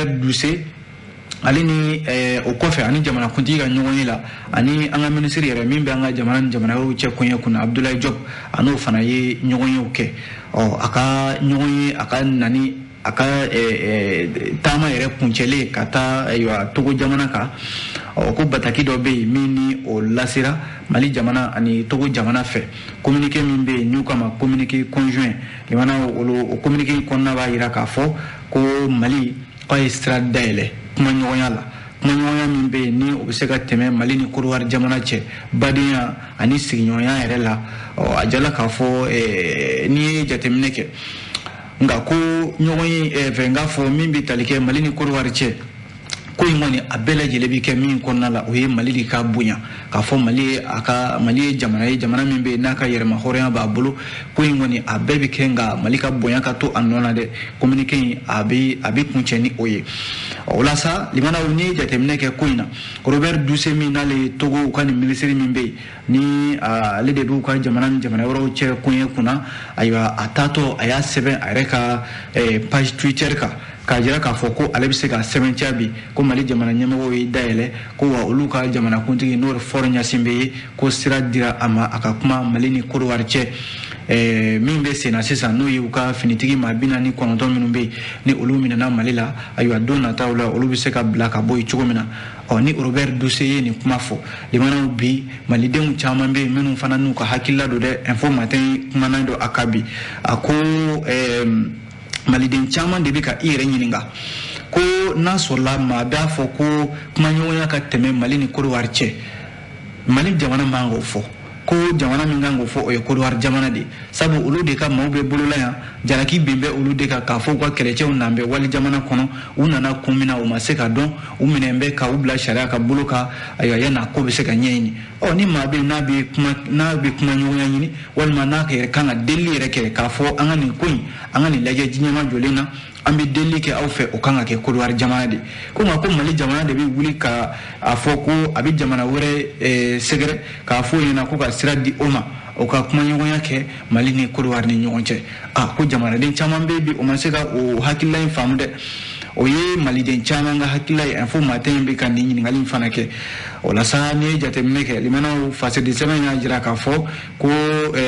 Robert Dussey ale ni o kɔfɛ ani jamanakuntigi ka ɲɔgɔn ye la, ani an ka minisiri yɛrɛ min bɛ an ka jamana ni jamana wɛrɛw cɛ koɲɛ kunna, Abdoulaye Diop, a n'o fana ye ɲɔgɔnyew kɛ. Ɔ a ka ɲɔgɔn ye, a ka nani, a ka taama yɛrɛ kuncɛlen ka taa ayiwa Togo jamana kan. Ɔ ko bataki dɔ bɛ yen min ni o lasera Mali jamana ani Togo jamana fɛ, communiqué min bɛ yen n'u k'a ma communiqué conjoint. Limana olu o communiqué kɔnɔna b'a jira k'a fɔ ko Mali k'a ye sira dayɛlɛ kumaɲɔgɔnya la, kumaɲɔgɔnya min bɛ yen ni o bɛ se ka tɛmɛ Mali ni Korowari jamana cɛ badenya ani sigiɲɔgɔnya yɛrɛ la. Ɔ a jala k'a fɔ n'i ye jateminɛ kɛ, nka ko ɲɔgɔn ye fɛ n k'a fɔ min bɛ tali kɛ Mali ni Korowari cɛ, ko in kɔni a bɛɛ lajɛlen bɛ kɛ min kɔnɔna la, o ye Mali de ka bonya, k'a fɔ Mali ye a ka Mali ye jamana ye, jamana min bɛ yen n'a ka yɛrɛma hɔrɔnya b'a bolo. Ko in kɔni a bɛɛ bɛ kɛ, nka Mali ka bonya ka to a nɔ na dɛ. Communiqué in a bɛ kuncɛ ni o ye. O la sa, limanaw, n'i ye jateminɛ kɛ ko in na, Robert Dussey min n'ale ye Togo ka nin minisiri min bɛ yen ni ale de b'u ka jamana ni jamana wɛrɛw cɛ koɲɛ kunna, ayiwa a taatɔ a y'a sɛbɛn a yɛrɛ ka page Twitter kan k'a jira k'a fɔ ko ale bɛ se ka sɛbɛntiya bi ko Mali jamana ɲɛmɔgɔw ye dayɛlɛ, ko wa olu ka jamanakuntigi n'o ye Faure Gnassingbé ye, ko sira dira a ma a ka kuma Mali ni Korowari cɛ. Min bɛ sen na sisan, n'o ye u ka finitigi maa 49 minnu bɛ yen ni olu minɛna Mali la, ayiwa don nataw la olu bɛ se ka bila ka bɔ yen cogo min na. Ɔ ni Robert Dussey ye nin kuma fɔ, limanaw, bi malidenw caman bɛ yen minnu fana n'u ka hakilila don dɛ. Info Matin kumana don a kan bi, a ko maliden caman de bɛ ka i yɛrɛ ɲininka ko n'a sɔrɔla maa b'a fɔ ko kumaɲɔgɔnya ka tɛmɛ Mali ni Korowari cɛ, Mali jamana man k'o fɔ, ko jamana min kan k'o fɔ o ye Korowari jamana de ye, sabu olu de ka maaw bɛ bolola yan, jalaki bin bɛ olu de kan k'a fɔ u ka kɛlɛcɛw nan bɛ wali jamana kɔnɔ, u nana kun min na u ma se ka dɔn, u minɛn bɛ ka u bila sariya ka bolo kan, ayiwa yan'a ko bɛ se ka ɲɛɲini. Ɔ ni maa bɛ yen n'a bɛ kuma, n'a bɛ kuma ɲɔgɔnya ɲini, walima n'a yɛrɛ kan ka delili yɛrɛ kɛ k'a fɔ an ka nin ko in, an ka nin lajɛ jiɲɛma jɔlen na, an bɛ delili kɛ aw fɛ, o kan ka kɛ Korowari jamana de. Ko nka ko Mali jamana de bɛ wuli ka a fɔ ko a bɛ jamana wɛrɛ sɛgɛrɛ k'a fɔ o ɲɛna ko ka sira di o ma, o ka kumaɲɔgɔnya kɛ Mali ni Korowari ni ɲɔgɔn cɛ. A ko jamanaden caman bɛ bi o ma se ka o hakilila in faamu dɛ. O ye maliden caman ka hakilila ye. Info Matin bɛ ka nin ɲininkali in fana kɛ. O la sa, n'i ye jateminɛ kɛ, limanaw, fasidi sɛbɛn y'a jira k'a fɔ ko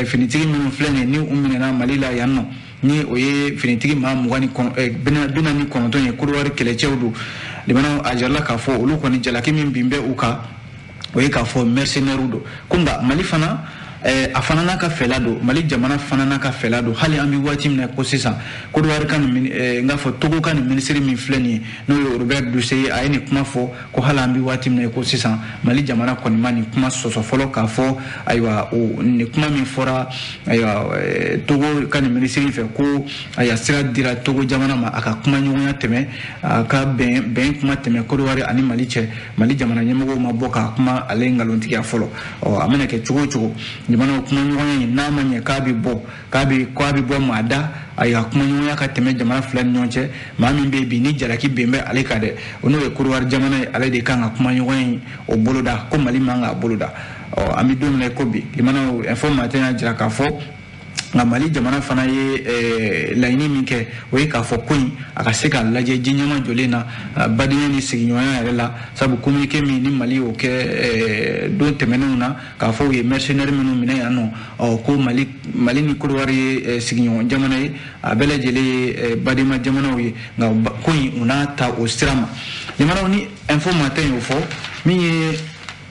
finitigi minnu filɛ nin ye ni u minɛna Mali la yan nɔ, ni o ye finitigi maa 49 ye, Korowari kɛlɛcɛw don. Limanaw, a jirala k'a fɔ olu kɔni jalaki min bin bɛ u kan, o ye k'a fɔ mercenaires don. Ko nka Mali fana a fana n'a ka fɛla don, Mali jamana fana n'a ka fɛla don. Hali an bɛ waati min na ko sisan, Korowari ka nin n k'a fɔ Togo ka nin minisiri min filɛ nin ye, n'o ye Robert Dussey ye, a ye nin kuma fɔ ko hali an bɛ waati min na ko sisan, Mali jamana kɔni ma nin kuma sɔsɔ fɔlɔ k'a fɔ ayiwa o nin kuma min fɔra ayiwa Togo ka nin minisiri fɛ, ko ayiwa sira dira Togo jamana ma a ka kumaɲɔgɔnya tɛmɛ, a ka bɛn kuma tɛmɛ Korowari ani Mali cɛ, Mali jamana ɲɛmɔgɔw ma bɔ k'a kuma ale nkalontigiya fɔlɔ. Ɔ a mana kɛ cogo o cogo, jamanaw kumaɲɔgɔnya in n'a ma ɲɛ k'a bɛ bɔ, k'a bɛ bɔ maa da, ayiwa kumaɲɔgɔnya ka tɛmɛ jamana fila ni ɲɔgɔn cɛ, maa min bɛ yen bi ni jalaki ben bɛ ale kan dɛ, o n'o ye Korowari jamana ye, ale de kan ka kumaɲɔgɔnya in o boloda, ko Mali man k'a boloda. Ɔ an bɛ don min na ko bi, limanaw, Info Matin y'a jira k'a fɔ nka Mali jamana fana ye laɲini min kɛ, o ye k'a fɔ ko in a ka se k'a lajɛ jiɲɛma jɔlen na badenya ni sigiɲɔgɔnya yɛrɛ la, sabu communiqué min ni Mali y'o kɛ don tɛmɛnenw na k'a fɔ u ye mercenaires minnu minɛ yan nɔ, ɔ ko Mali ni Korowari ye sigiɲɔgɔn jamana ye, a bɛɛ lajɛlen ye badenma jamanaw ye, nka ko in u n'a ta o sira ma. Limanaw, ni Info Matin y'o fɔ, min ye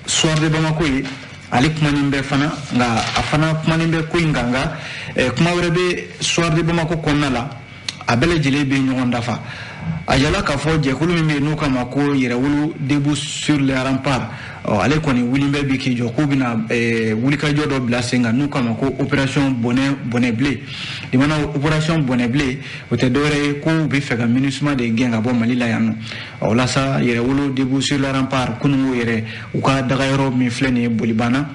Soir de Bamako ye, ale kumanin bɛ fana, nka a fana kumanin bɛ ko in kan, nka kuma wɛrɛ bɛ Soir de Bamako kɔnɔna la, a bɛɛ lajɛlen bɛ ɲɔgɔn dafa. A yala k'a fɔ jɛkulu min bɛ yen n'u k'a ma ko Yɛrɛwolo debout sur les remparts, ɔ ale kɔni wuli bɛ bi k'i jɔ k'u bɛna wulikajɔ dɔ bila sen kan n'u k'a ma ko opération bonnet bleu. Limana, opération bonnet bleu o tɛ dɔwɛrɛ ye ko u bɛ fɛ ka MINUSMA de gɛn ka bɔ Mali la yan nɔ. O la sa, Yɛrɛwolo debout sur les remparts, kununko yɛrɛ u ka dagayɔrɔ min filɛ nin ye Bolibana,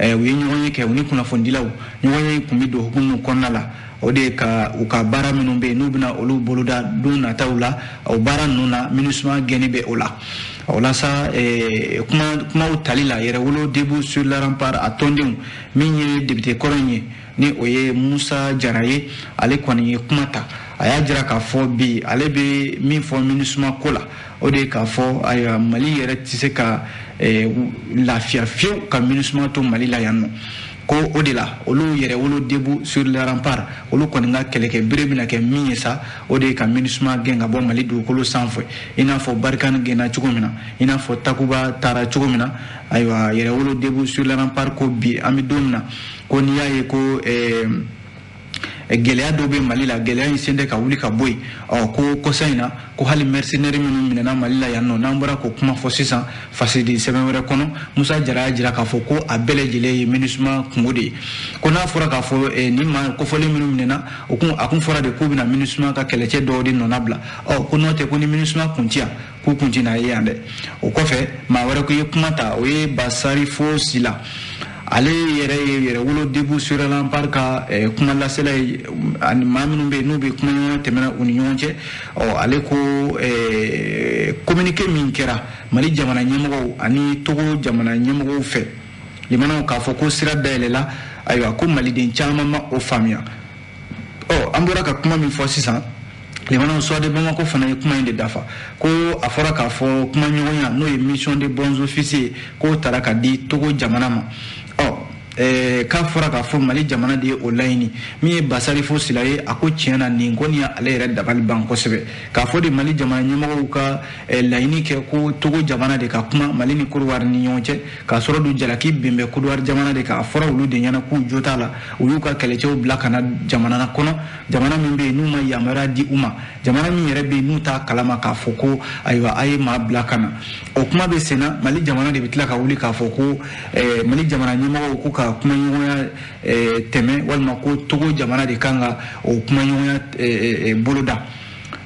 u ye ɲɔgɔn ye kɛ u ni kunnafonidilaw. Ɲɔgɔn ye kun bɛ don hukumu kɔnɔna la, o de ye ka u ka baara minnu bɛ yen n'u bɛna olu boloda don nataw la, o baara ninnu na MINUSMA gɛnni bɛ o la. O la sa, kumaw tali la, Yɛrɛwolo debout sur les remparts a tɔndenw min ye député kɔrɔ in ye, ni o ye Musa Jara ye, ale kɔni ye kuma ta. A y'a jira k'a fɔ bi ale bɛ min fɔ MINUSMA ko la, o de ye k'a fɔ ayiwa Mali yɛrɛ tɛ se ka lafiya fiyewu ka MINUSMA to Mali la yan nɔ. Ko o de la olu Yɛrɛwolo Debout sur le Rempart, olu kɔni ka kɛlɛkɛ bere bɛna kɛ min ye sa, o de ye ka MINUSMA gɛn ka bɔ Mali dugukolo sanfɛ, i n'a fɔ Barkhane gɛnna cogo min na, i n'a fɔ Takuba taara cogo min na. Ayiwa, Yɛrɛwolo Debout sur le Rempart ko bi an bɛ don min na, ko n'i y'a ye ko gɛlɛya dɔw bɛ Mali la, gɛlɛya in sen tɛ ka wuli ka bɔ yen. Ɔ, ko kɔsa in na, ko hali mercenaires minnu minɛna Mali la yan nɔ, n'an bɔra k'o kuma fɔ sisan fasidi sɛbɛn wɛrɛ kɔnɔ, Musa Jara y'a jira k'a fɔ ko a bɛɛ lajɛlen ye MINUSMA kungo de ye. Ko n'a fɔra k'a fɔ nin maa kofɔlen minnu minɛna, o kun a kun fɔra de k'u bɛna MINUSMA ka kɛlɛcɛ dɔw de nɔna bila. Ɔ, ko n'o tɛ, ko ni MINUSMA kun ti yan, k'u kun tɛna ye yan dɛ. O kɔfɛ, maa wɛrɛ ko ye kuma ta, o ye Basarifo Sila. Ale yɛrɛ ye Yɛrɛwolo Debout sur le Rempart ka kuma lasela ye, ani maa minnu bɛ yen n'u bɛ kumaɲɔgɔnya tɛmɛna u ni ɲɔgɔn cɛ. Ɔ, ale ko communiqué min kɛra Mali jamana ɲɛmɔgɔw ani Togo jamana ɲɛmɔgɔw fɛ, limanaw, k'a fɔ ko sira dayɛlɛla, ayiwa, ko maliden caman ma o faamuya. Ɔ, an bɔra ka kuma min fɔ sisan, limanaw, Soir de Bamako fana ye kuma in de dafa, ko a fɔra k'a fɔ kumaɲɔgɔnya, n'o ye mission de bons offices ye, k'o taara ka di Togo jamana ma. Ɔ, k'a fɔra k'a fɔ Mali jamana de ye o laɲini. Min ye Basarifo Sila ye, a ko tiɲɛ na, nin kɔni y'ale yɛrɛ dabali ban kosɛbɛ, k'a fɔ de Mali jamana ɲɛmɔgɔw ka laɲini kɛ ko Togo jamana de ka kuma Mali ni Kodowari ni ɲɔgɔn cɛ, k'a sɔrɔ dun jalaki bin bɛ Kodowari jamana de kan. A fɔra olu de ɲɛna k'u jo t'a la, u y'u ka kɛlɛcɛw bila ka na jamana kɔnɔ, jamana min bɛ yen n'u ma yamaruya di u ma, jamana min yɛrɛ bɛ yen n'u t'a kalama k'a fɔ ko ayiwa a ye maa bila ka na. O kuma bɛ sen na, Mali jamana de bɛ tila ka wuli k'a fɔ ko Mali jamana ɲɛmɔgɔw ko ka kumaɲɔgɔnya tɛmɛ, walima ko Togo jamana de kan ka o kumaɲɔgɔnya boloda.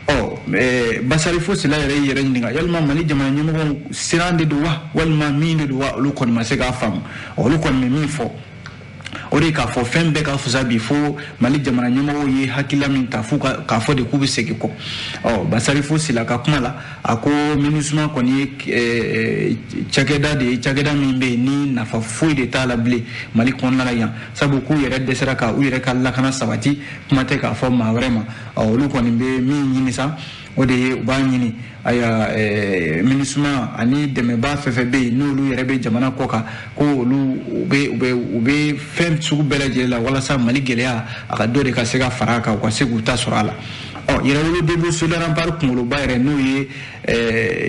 Ɔ, Basarifo Sila yɛrɛ y'i yɛrɛ ɲininka, yalima Mali jamana ɲɛmɔgɔw siran de don wa, walima min de don wa? Olu kɔni ma se k'a faamu. Olu kɔni bɛ min fɔ, o de k'a fɔ fɛn bɛɛ ka fisa bi, fo Mali jamana ɲɛmɔgɔw ye hakilila min ta, f'u k'a fɔ de k'u bɛ segin kɔ. Ɔ, Basarifo Sila ka kuma la, a ko MINUSMA kɔni ye cakɛda de ye, cakɛda min bɛ yen ni nafa foyi de t'a la bilen Mali kɔnɔna la yan, sabu k'u yɛrɛ dɛsɛra ka u yɛrɛ ka lakana sabati, kuma tɛ k'a fɔ maa wɛrɛ ma. Ɔ, olu kɔni bɛ min ɲini sa, o de ye u b'a ɲini, ayiwa, MINUSMA ani dɛmɛbaa fɛn fɛn bɛ yen n'olu yɛrɛ bɛ jamana kɔ kan, ko olu u bɛ fɛn sugu bɛɛ lajɛlen la walasa Mali gɛlɛya a ka dɔ de ka se ka fara a kan, u ka se k'u ta sɔrɔ a la. Ɔ, Yɛrɛwolo Debout sur le Rempart kunkoloba yɛrɛ, n'o ye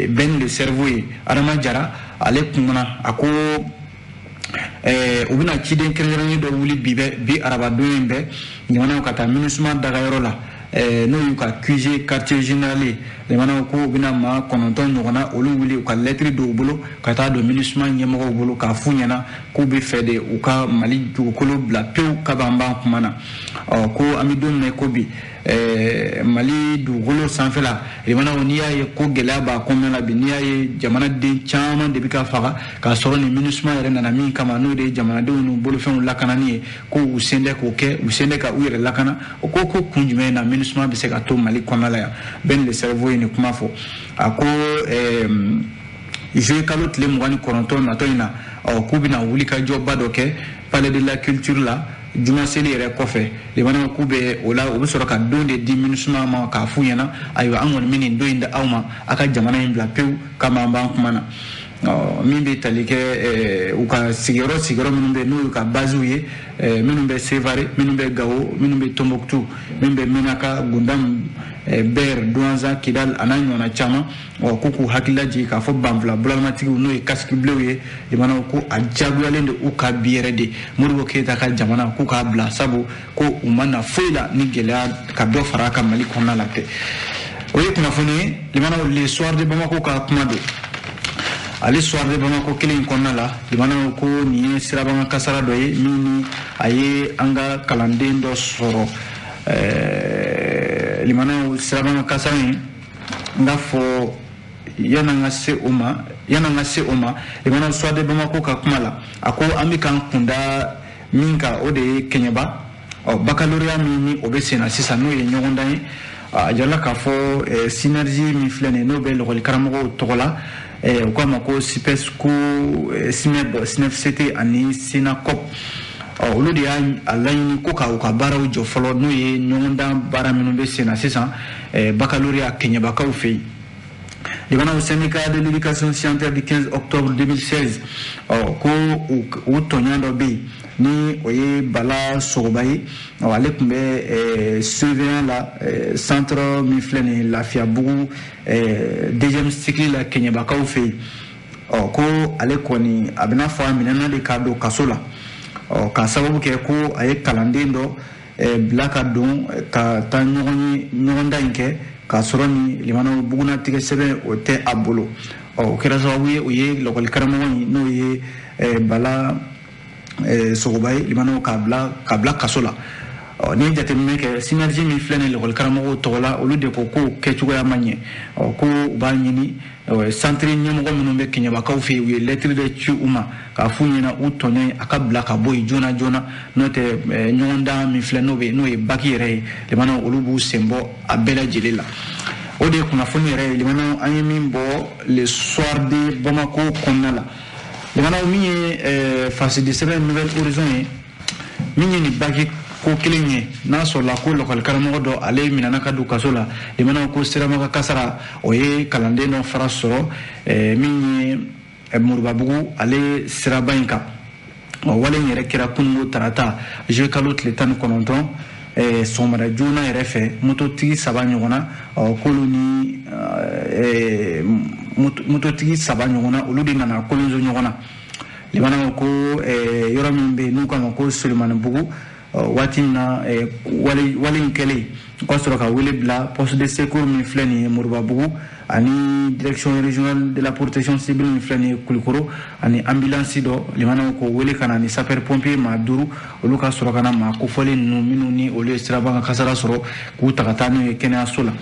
Ben le Cerveau ye, Adama Jara, ale kumana. A ko u bɛna ciden kɛrɛnkɛrɛnnen dɔ wuli bi bɛ bi arabadon in bɛɛ jamanaw ka taa MINUSMA dagayɔrɔ la, n'o y'u ka QG, quartier général ye. Jamanaw, ko u bɛna maa 9 ɲɔgɔnna olu wuli, u ka lɛtiri dɔw bolo ka taa don MINUSMA ɲɛmɔgɔw bolo, k'a f'u ɲɛna k'u bɛ fɛ de u ka Mali dugukolo bila pewu ka ban ban kuma na. Ɔ, ko an bɛ don min na ko bi, Mali dugukolo sanfɛla, limanaw, n'i y'a ye ko gɛlɛya b'a kɔnɔna la bi, n'i y'a ye jamanaden caman de bɛ ka faga, k'a sɔrɔ nin MINUSMA yɛrɛ nana min kama, n'o de ye jamanadenw n'u bolofɛnw lakanani ye, ko u sen tɛ k'o kɛ, u sen tɛ ka u yɛrɛ lakana. O ko kun jumɛn na MINUSMA bɛ se ka to Mali kɔnɔna la yan? Ben le Cerveau ye nin kuma fɔ. A ko juillet kalo tile 29 natɔ in na, ɔ, k'u bɛna wulikajɔba dɔ kɛ Palais de la Culture la juma seli yɛrɛ kɔfɛ. Limanaw, k'u bɛ o la, u bɛ sɔrɔ ka don de di MINUSMA ma k'a f'u ɲɛna, ayiwa, an kɔni bɛ nin don in di aw ma, a ka jamana in bila pewu k'an b'an kuma na. Ɔ, min bɛ tali kɛ u ka sigiyɔrɔ minnu bɛ yen, n'o y'u ka basew ye, minnu bɛ Sevare, minnu bɛ Gawo, minnu bɛ Tombouctou, min bɛ Menaka, Gundam, Ber, Douentza, Kidal a n'a ɲɔgɔnna caman. Ɔ, ko k'u hakili lajigin k'a fɔ banfula bulamatigiw, n'o ye casque bleu ye, jamanaw, ko a diyagoyalen de u ka bi yɛrɛ de Modibo Keyita ka jamana k'u k'a bila, sabu ko u ma na foyi la ni gɛlɛya ka dɔ fara a kan Mali kɔnɔna la tɛ. O ye kunnafoni ye. Limanaw, Le Soir de Bamako ka kuma don. Ale Soir de Bamako kelen in kɔnɔna la, limanaw, ko nin ye sirabakan kasara dɔ ye min ni a ye an ka kalanden dɔ sɔrɔ. Limanaw, sirabakan kasara in, n k'a fɔ yan'an ka se o ma, limanaw, Soir de Bamako ka kuma la, a ko an bɛ k'an kunda min kan, o de ye Kɛɲɛba. Ɔ, baccalauréat min ni o bɛ sen na sisan, n'o ye ɲɔgɔndan ye, a jirala k'a fɔ synergie min filɛ nin ye, n'o bɛ lakɔli karamɔgɔw tɔgɔ la, u k'a ma ko SYPESCO, SYMEB, SNEFCT ani SYNACOP. Ɔ, olu de y'a laɲini ko ka u ka baaraw jɔ fɔlɔ, n'o ye ɲɔgɔndan baara minnu bɛ sen na sisan baccalauréat Kɛɲɛbakaw fɛ yen. Limanaw, syndicat de l'éducation scientifique du 15 octobre 2016, ɔ, ko u tɔɲɔgɔn dɔ bɛ yen, ni o ye Bala Sogoba ye. Ɔ, ale tun bɛ surveillant la centre min filɛ nin ye, Lafiyabugu deuxième cycle la, Kɛɲɛbakaw fɛ yen. Ɔ, ko ale kɔni, a bɛna fɔ a minɛna de k'a don kaso la. Ɔ, k'a sababu kɛ ko a ye kalanden dɔ bila ka don ka taa ɲɔgɔn ye, ɲɔgɔndan in kɛ, k'a sɔrɔ ni limanaw bugunatigɛ sɛbɛn o tɛ a bolo. Ɔ, o kɛra sababu ye, o ye lakɔli karamɔgɔ in, n'o ye Bala Sogoba ye, limanaw, k'a bila kaso la. Ɔ, n'i ye jateminɛ kɛ, SYNERGE min filɛ nin ye lakɔli karamɔgɔw tɔgɔ la, olu de ko k'o kɛcogoya ma ɲɛ. Ɔ, ko u b'a ɲini centre ɲɛmɔgɔ minnu bɛ Kɛɲɛbakaw fɛ yen, u ye lettre de ci u ma k'a f'u ɲɛna u tɔɲɔ a ka bila ka bɔ yen joona joona, n'o tɛ ɲɔgɔndan min filɛ, n'o bɛ n'o ye bac yɛrɛ ye, limanaw, olu b'u sen bɔ a bɛɛ lajɛlen la. O de ye kunnafoni yɛrɛ ye, limanaw, an ye min bɔ Le Soir de Bamako kɔnɔna la. Limanaw, min ye fasidi sɛbɛn Nouvel Horizon ye, min ye nin bac ko kelen ye, n'a sɔrɔla ko lakɔli karamɔgɔ dɔ, ale minɛna ka don kaso la. Limanaw, ko siramaga kasara, o ye kalanden dɔ fara sɔrɔ min ye Murubabugu ale siraba in kan. Wale in yɛrɛ kɛra kununko tarata, juillet kalo tile 19, sɔgɔmada joona yɛrɛ fɛ. Mototigi saba ɲɔgɔnna, k'olu ni mototigi saba ɲɔgɔnna, olu de nana kolonso ɲɔgɔn na. Limanaw, ko yɔrɔ min bɛ yen n'u k'a ma ko Solimanibugu, waati min na wale in kɛlen, u ka sɔrɔ ka wele bila poste de secours min filɛ nin ye Murubabugu, ani direction régionale de la protection civile min filɛ nin ye Kulukoro, ani ambulance dɔ. Limanaw, k'o wele ka na ni sapeur pompier maa duuru, olu ka sɔrɔ ka na maa kofɔlen ninnu, minnu ni olu ye siraban ka kasara sɔrɔ, k'u ta ka taa n'u ye kɛnɛyaso la.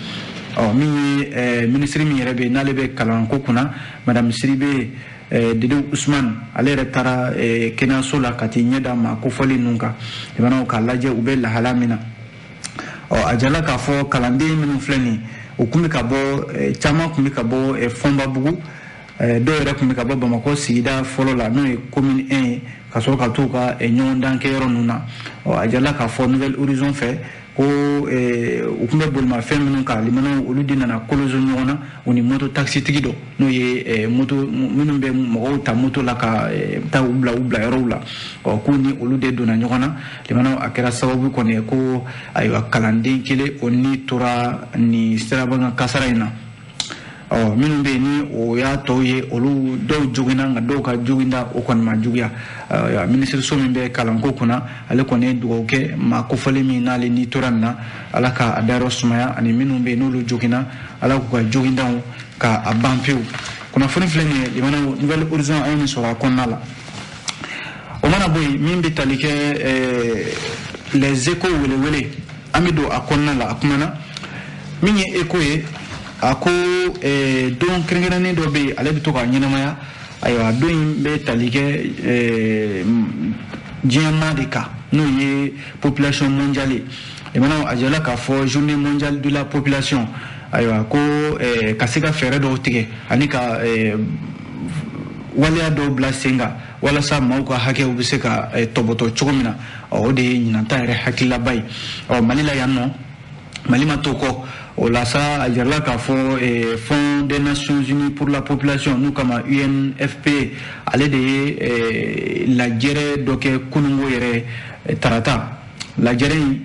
Ɔ, min ye minisiri min yɛrɛ bɛ yen, n'ale bɛ kalanko kunna, madame Sidibe Dede Usman, ale yɛrɛ taara kɛnɛyaso la ka t'i ɲɛ da maa kofɔlen ninnu kan, limanaw, k'a lajɛ u bɛ lahala min na. Ɔ, a jala k'a fɔ kalanden minnu filɛ nin ye, u kun bɛ ka bɔ, caman kun bɛ ka bɔ Fɔnbabugu, dɔw yɛrɛ kun bɛ ka bɔ Bamakɔ sigida fɔlɔ la, n'o ye commune 1 ye, ka sɔrɔ ka t'u ka ɲɔgɔndan kɛ yɔrɔ ninnu na. Ɔ, a jala k'a fɔ Nouvel Horizon fɛ ko u tun bɛ bolimafɛn minnu kan, limanaw, olu de nana kolonso ɲɔgɔn na, u ni moto takisitigi dɔ, n'o ye moto minnu bɛ mɔgɔw ta moto la ka taa u bila u bila yɔrɔw la. Ɔ, k'u ni olu de donna ɲɔgɔn na. Limanaw, a kɛra sababu kɔni ye ko ayiwa, kalanden kelen o ni tora nin sirabakan kasara in na. Ɔ, minnu bɛ yen ni o y'a tɔw ye, olu dɔw joginna, nka dɔw ka joginda o kɔni ma juguya. Minisiriso min bɛ kalanko kunna, ale kɔni ye dugawu kɛ maa kofɔlen min n'ale ni tora nin na, Ala ka a dayɔrɔ sumaya, ani minnu bɛ yen n'olu joginna, Ala k'u ka jogindaw ka a ban pewu. Kunnafoni filɛ nin ye, limanaw, Nouvel Horizon, an ye nin sɔrɔ a kɔnɔna la. O mana bɔ yen, min bɛ tali kɛ Les Échos welewele, an bɛ don a kɔnɔna la. A kumana min ye Écho ye, a ko don kɛrɛnkɛrɛnnen dɔ bɛ yen, ale bɛ to ka ɲɛnamaya. Ayiwa, don in bɛ tali kɛ diɲɛmaa de kan, n'o ye population mondiale ye. Limanaw, a jɛla k'a fɔ journée mondiale de la population, ayiwa, ko ka se ka fɛɛrɛ dɔw tigɛ ani ka waleya dɔw bila sen kan walasa maaw ka hakɛw bɛ se ka tɔbɔtɔ cogo min na. O de ye ɲinanta yɛrɛ hakililaba ye. Ɔ, Mali la yan nɔ, Mali ma to kɔ o la sa. A jirala k'a fɔ Fonds des Nations Unies pour la population, n'u kama UNFPA, ale de ye lajɛrɛ dɔ kɛ kununko yɛrɛ tarata. Lajɛrɛ in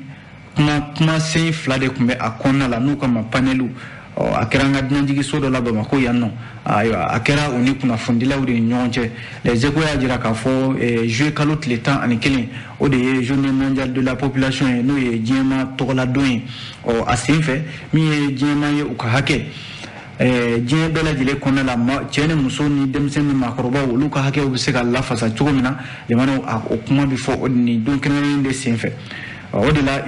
kuma kumasen fila de tun bɛ a kɔnɔna la, n'u kama paneliw. Ɔ, a kɛra an ka dunanjiginso dɔ la Bamakɔ yan nɔ. Ayiwa, a kɛra u ni kunnafonidilaw de ni ɲɔgɔn cɛ. Les Échos y'a jira k'a fɔ juillet kalo tile 11, o de ye journée mondiale de la population ye, n'o ye diɲɛma tɔgɔladon ye. Ɔ, a sen fɛ, min ye diɲɛma ye, u ka hakɛ diɲɛ bɛɛ lajɛlen kɔnɔna la, cɛ ni muso ni denmisɛn ni maakɔrɔbaw, olu ka hakɛw bɛ se ka lafasa cogo min na, limanaw, o kuma bɛ fɔ nin don kɛrɛnkɛrɛnnen de sen fɛ. O de la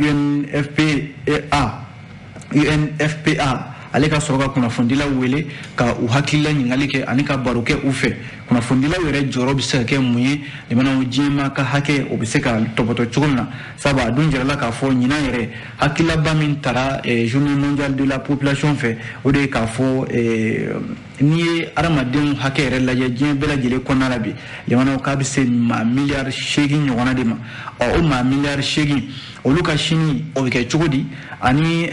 UNFPA ale ka sɔrɔ ka kunnafonidilaw wele ka u hakilila ɲininkali kɛ ani ka baro kɛ u fɛ. Kunnafonidilaw yɛrɛ jɔyɔrɔ bɛ se ka kɛ mun ye limanaw diɲɛmaa ka hakɛ o bɛ se ka tɔpɔtɔ cogo min na, sabu a dun jirala k'a fɔ ɲinan yɛrɛ hakililaba min tara journée mondiale de la population fɛ, o de ye k'a fɔ n'i ye adamadenw hakɛ yɛrɛ lajɛ diɲɛ bɛɛ lajɛlen kɔnɔna la bi, limanaw k'a bɛ se maa 8 miliyari ɲɔgɔnna de ma. Ɔ, o maa 8 miliyari olu ka sini o bɛ kɛ cogo di, ani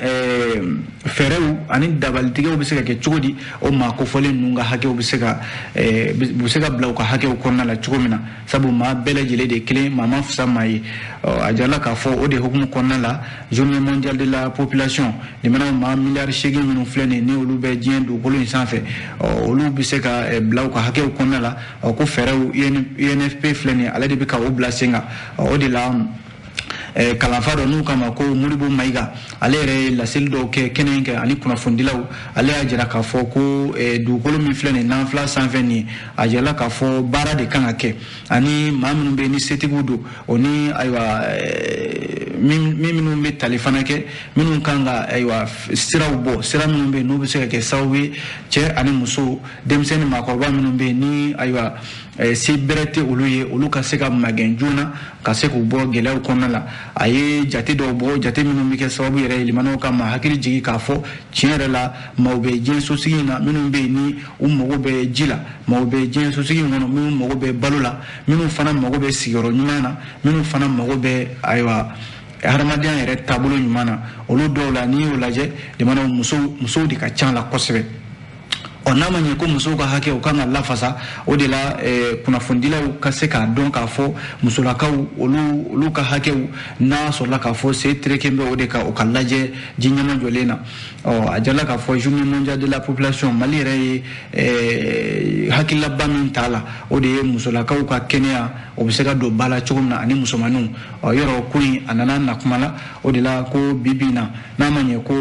fɛɛrɛw ani dabalitigɛw bɛ se ka kɛ cogo di, o maa kofɔlen ninnu ka hakɛw bɛ se ka bila u ka hakɛw kɔnɔna la cogo min na, sabu maa bɛɛ lajɛlen de kelen, maa ma fisa maa ye. A jirala k'a fɔ o de hukumu kɔnɔna la, journée mondiale de la population, limanaw maa 8 miliyari minnu filɛ nin ye, ni olu bɛ diɲɛ dugukolo in sanfɛ, olu bɛ se ka bila u ka hakɛw kɔnɔna la. Ko fɛɛrɛw UNFP filɛ nin ye, ale de bɛ ka o bila sen kan. O de la kalanfa dɔ n'u kama ko Modibo Mayiga, ale yɛrɛ ye laseli dɔw kɛ kɛnɛ in kɛ ani kunnafonidilaw. Ale y'a jira k'a fɔ ko dugukolo min filɛ nin n'an fila sanfɛ nin ye, a jirala k'a fɔ baara de kan ka kɛ, ani maa minnu bɛ yen ni setigiw don, o ni ayiwa min minnu bɛ tali fana kɛ, minnu kan ka ayiwa siraw bɔ, sira minnu bɛ yen n'u bɛ se ka kɛ sababu ye cɛ ani muso, denmisɛnnin, maakɔrɔba minnu bɛ yen ni ayiwa se bɛrɛ tɛ olu ye, olu ka se ka magɛn joona ka se k'u bɔ gɛlɛyaw kɔnɔna la. A ye jate dɔw bɔ, jate minnu bɛ kɛ sababu yɛrɛ limanaw ka ma hakili jigin k'a fɔ tiɲɛ yɛrɛ la, maaw bɛ diɲɛ sosigi in na minnu bɛ yen ni u mago bɛ ji la, maaw bɛ diɲɛ sosigi in kɔnɔ minnu mago bɛ balo la, minnu fana mago bɛ sigiyɔrɔ ɲuman na, minnu fana mago bɛ ayiwa hadamadenya yɛrɛ taabolo ɲuman na. Olu dɔw la, n'i y'o lajɛ, limanaw, musow de ka ca la kosɛbɛ. Ɔ, n'a ma ɲɛ ko musow ka hakɛ u kan ka lafasa, o de la kunnafonidilaw ka se k'a dɔn k'a fɔ musolakaw olu ka hakɛw n'a sɔrɔla k'a fɔ se tereke bɛ o de kan, o ka lajɛ ji ɲɛma jɔlen na. Ɔ, a jirala k'a fɔ journée mondiale de la population, Mali yɛrɛ ye hakililaba min t'a la, o de ye musolakaw ka kɛnɛya o bɛ se ka don ba la cogo min na, ani musomaninw. Ɔ, yɔrɔ ko in a nana na kuma la, o de la ko bi bi in na, n'a ma ɲɛ ko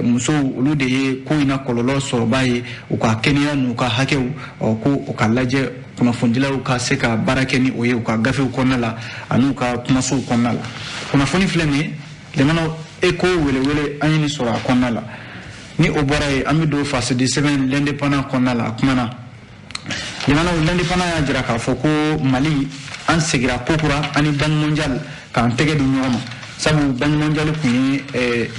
musow olu de ye ko in na kɔlɔlɔ sɔrɔba ye, u ka kɛnɛya n'u ka hakɛw, ɔ, ko u ka lajɛ, kunnafonidilaw ka se ka baara kɛ ni o ye u ka gafew kɔnɔna la ani u ka kumasow kɔnɔna la. Kunnafoni filɛ nin ye, limanaw, eko welewele an ye nin sɔrɔ a kɔnɔna la. Ni o bɔra yen, an bɛ don fasodi sɛbɛn L'Indépendant kɔnɔna la. A kumana, limanaw, L'Indépendant y'a jira k'a fɔ ko Mali an segira kokura ani Banque mondiale k'an tɛgɛ di ɲɔgɔn ma, sabu Banque mondiale tun ye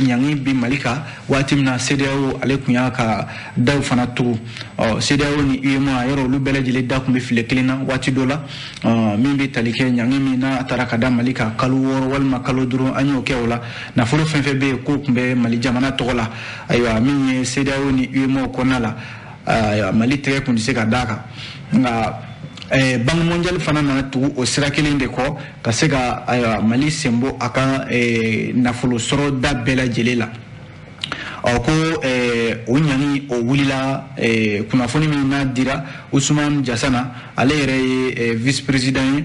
ɲangi bi Mali kan waati min na, CEDEAO ale tun y'a ka daw fana tugu. Ɔ, CEDEAO ni UEMOA, yɔrɔ olu bɛɛ lajɛlen da tun bɛ file kelen na waati dɔ la, min bɛ tali kɛ ɲangi min n'a taara ka da Mali kan kalo 6 walima kalo 5, an y'o kɛ o la. Nafolo fɛn fɛn bɛ yen k'o tun bɛ Mali jamana tɔgɔ la, ayiwa min ye CEDEAO ni UEMOA kɔnɔna la, ayiwa Mali tɛgɛ tun tɛ se ka d'a kan. Nka Banque mondiale fana nana tugu o sira kelen de kɔ ka se ka ayiwa Mali sen bɔ a ka nafolo sɔrɔ da bɛɛ lajɛlen la. Ɔ, ko o ɲangi o wulila. Kunnafoni min n'a dira Usumani Jasana, ale yɛrɛ ye vice président ye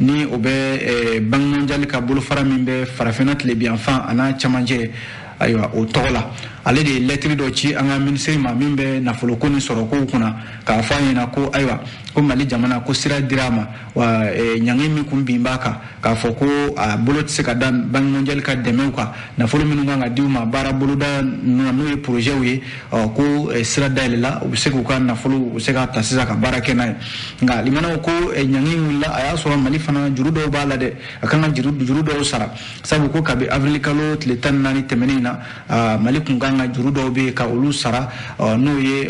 ni o bɛ Banque mondiale ka bolofara min bɛ farafinna tilebiyanfan a n'a cɛmancɛ, ayiwa o tɔgɔ la, ale de ye lɛtiri dɔ ci an ka minisiri ma min bɛ nafoloko ni sɔrɔkow kunna, k'a fɔ a ɲɛna ko ayiwa ko Mali jamana ko sira dira a ma wa ɲangi min kun bin b'a kan k'a fɔ ko a bolo tɛ se ka da Banque mondiale ka dɛmɛw kan, nafolo minnu kan ka di u ma baara boloda ninnu na, n'o ye projetw ye, ɔ, ko sira dayɛlɛla, u bɛ se k'u ka nafolo u bɛ se k'a ta sisan ka baara kɛ n'a ye. Nka limanaw, ko ɲangi wulila, a y'a sɔrɔ Mali fana juru dɔw b'a la dɛ, a kan ka juru dɔw sara, sabu ko kabi avril kalo tile 14 tɛmɛnen in na, Mali kun kan ka juru dɔw bɛ yen ka olu sara, n'o ye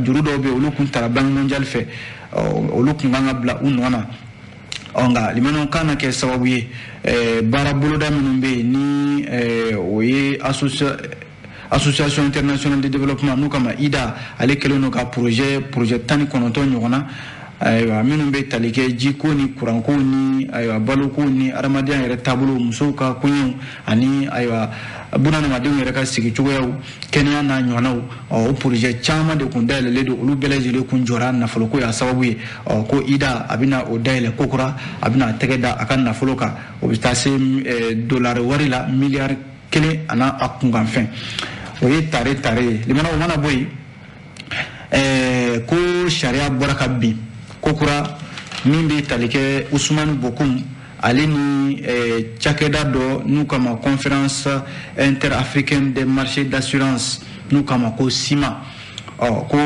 juru dɔw bɛ yen olu kun tara Banque mondiale fɛ, olu kun kan ka bila u nɔ na. Ɔ, nka limanaw, kan na kɛ sababu ye baara boloda minnu bɛ yen ni o ye Association internationale de développement n'u kama IDA, ale kɛlen don ka projet 19 ɲɔgɔn na, ayiwa minnu bɛ tali kɛ jiko ni kuranko ni ayiwa baloko ni adamadenya yɛrɛ taabolo, musow ka koɲɛw ani ayiwa bunadamadenw yɛrɛ ka sigi cogoyaw, kɛnɛya n'a ɲɔgɔnnaw. Ɔ, o projet caman de kun dayɛlɛlen don, olu bɛɛ lajɛlen kun jɔra, nafoloko y'a sababu ye. Ɔ, ko IDA a bɛna o dayɛlɛ kokura, a bɛna a tɛgɛ da a ka nafolo kan, o bɛ taa se dolari wari la 1 miliyari a n'a a kunkanfɛn. O ye tare tare ye. Limana, o mana bɔ yen, ko sariya bɔra ka bin kokura min bɛ tali kɛ Usumani Bokum ale ni cakɛda dɔ n'u kama Conférence interafricaine des marchés d'assurance. n'u k'a ma ko SIMA. Ɔ ko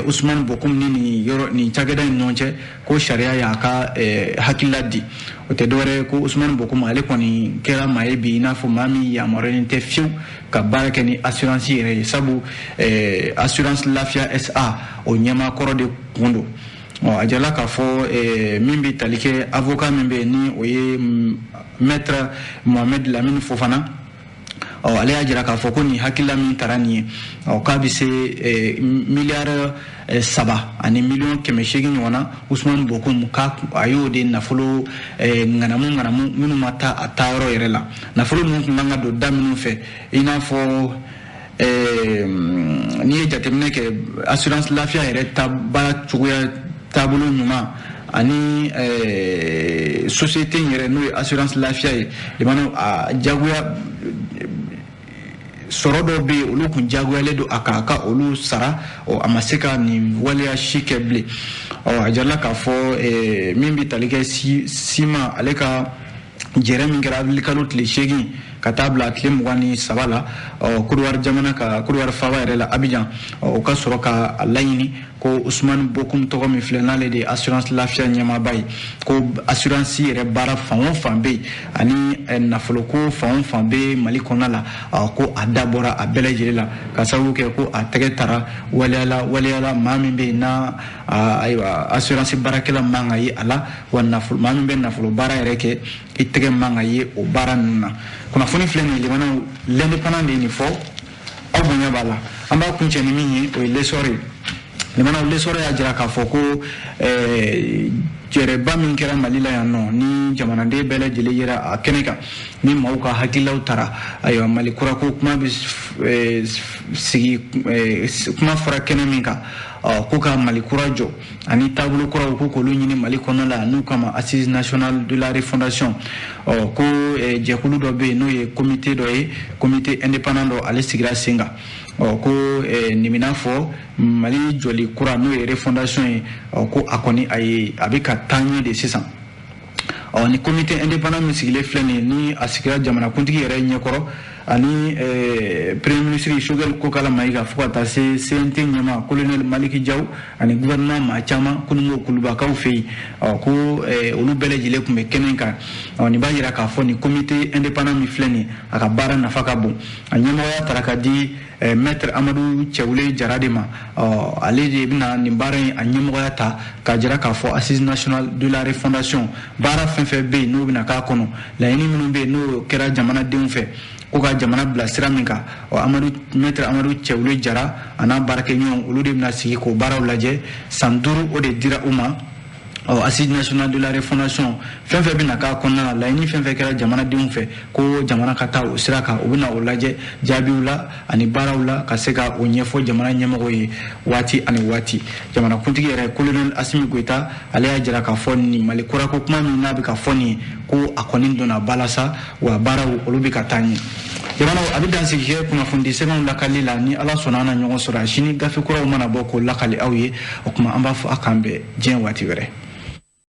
Usumani Bokum ni nin yɔrɔ nin cakɛda in ɲɔgɔn cɛ, ko sariya y'a ka hakilila di. O tɛ dɔwɛrɛ ye ko Usumani Bokum, ale kɔni kɛra maa ye bi, i n'a fɔ maa min yamaruyalen tɛ fiyewu ka baara kɛ ni assurance yɛrɛ ye, sabu Assurance Lafiya SA, o ɲɛmaa kɔrɔ de kun don. Ɔ a jirala k'a fɔ min bɛ tali kɛ avocat min bɛ yen, ni o ye maître Mohamed Lamine Fofana, ɔ ale y'a jira k'a fɔ ko nin hakilila min tara nin ye, ɔ k'a bɛ se miliyari 3 ani miliyɔn 800 ɲɔgɔn na. Usumani Bokum, k'a a y'o de nafolo ŋanamu ŋanamu minnu ma taa a taayɔrɔ yɛrɛ la, nafolo ninnu tun kan ka don da minnu fɛ, i n'a fɔ n'i ye jateminɛ kɛ Assurance Lafiya yɛrɛ ta baara cogoya taabolo ɲuman ani société in yɛrɛ, n'o ye Assurance Lafiya ye, limanaw, a jagoya sɔrɔ dɔw bɛ yen, olu kun jagoyalen don a kan a ka olu sara. Ɔ a ma se ka nin waleya si kɛ bilen. Ɔ a jirala k'a fɔ min bɛ tali kɛ SIMA, ale ka jɛrɛ min kɛra avril tile 8 ka taa bila tile 23 la, ɔ Kodowari jamana ka Kodowari faaba yɛrɛ la, Abijan, ɔ o ka sɔrɔ ka a laɲini ko Usumani Bokum tɔgɔ min filɛ, n'ale de ye Assurance Lafiya ɲɛmaaba ye, ko assurance yɛrɛ baara fan o fan bɛ yen ani nafoloko fan o fan bɛ Mali kɔnɔna la, ko a da bɔra a bɛɛ lajɛlen la, ka sababu kɛ ko a tɛgɛ tara waleyala waleyala maa min bɛ yen n'a ayiwa assurance baarakɛla man ka ye a la, wa nafolo maa min bɛ nafolo baara yɛrɛ kɛ, i tɛgɛ man ka ye o baara ninnu na. Kunnafoni filɛ nin ye, limanaw, L'Indépendant de ye nin fɔ, aw bonya b'a la. An b'a kuncɛ ni min ye, o ye L'Essor ye. Limanaw, L'Essor y'a jira k'a fɔ ko jɛrɛba min kɛra Mali la yan nɔ, ni jamanaden bɛɛ lajɛlen yera a kɛnɛ kan, ni maaw ka hakililaw tara, ayiwa Mali kura ko kuma bɛ sigi, kuma fɔra kɛnɛ min kan, ko ka Mali kura jɔ ani taabolo kuraw, ko k'olu ɲini Mali kɔnɔna la, n'u kama Assise nationale de la refondation. Ɔ ko jɛkulu dɔ bɛ yen, n'o ye comité dɔ ye, comité indépendant dɔ, ale sigira sen kan. Ɔ ko nin bɛ n'a fɔ Mali jɔli kura, n'o ye refondation ye, ɔ ko a kɔni a ye a bɛ ka taa ɲɛ de sisan. Ɔ ni comité indépendant min sigilen filɛ nin ye, ni a sigira jamanakuntigi yɛrɛ ɲɛkɔrɔ ani premier ministre Choguel Kokala Mayiga, fo ka taa se CNT ɲɛmaa colonel Maliki Diaw ani gouvernement maa caman kununko kulubakaw fɛ yen, ɔ ko olu bɛɛ lajɛlen tun bɛ kɛnɛ kan. Ɔ nin b'a jira k'a fɔ nin comité indépendant min filɛ nin ye, a ka baara nafa ka bon. A ɲɛmɔgɔya tara ka di maître Amadu Cɛwule Jara de ma. Ɔ ale de bɛna nin baara in a ɲɛmɔgɔya ta k'a jira k'a fɔ Assise nationale de la refondation baara fɛn fɛn bɛ yen, n'o bɛna k'a kɔnɔ, laɲini minnu bɛ yen, n'o kɛra jamanadenw fɛ ko ka jamana bila sira min kan, ɔ Amadu, maître Amadu Cɛwule Jara a n'a baarakɛɲɔgɔnw, olu de bɛna sigi k'o baaraw lajɛ. San 5 o de dira u ma. Ɔ Assise nationale de la refondation fɛn fɛn bɛna k'a kɔnɔna na, laɲini fɛn fɛn kɛra jamanadenw fɛ ko jamana ka taa o sira kan, u bɛna o lajɛ jaabiw la ani baaraw la, ka se ka o ɲɛfɔ jamana ɲɛmɔgɔw ye waati ani waati. Jamanakuntigi yɛrɛ, colonel Asimi Goyita, ale y'a jira k'a fɔ nin Mali kura ko kuma min n'a bɛ ka fɔ nin ye, ko a kɔni donna ba la sa, wa baaraw olu bɛ ka taa ɲɛ. Jamanaw, a bɛ dansigi kɛ kunnafonidi sɛbɛnw lakali la. Ni Ala sɔnna, an na ɲɔgɔn sɔrɔ a sini, gafe kuraw mana bɔ k'o lakali aw ye. O tuma an b'a fɔ a k'an bɛn diɲɛ waati wɛrɛ.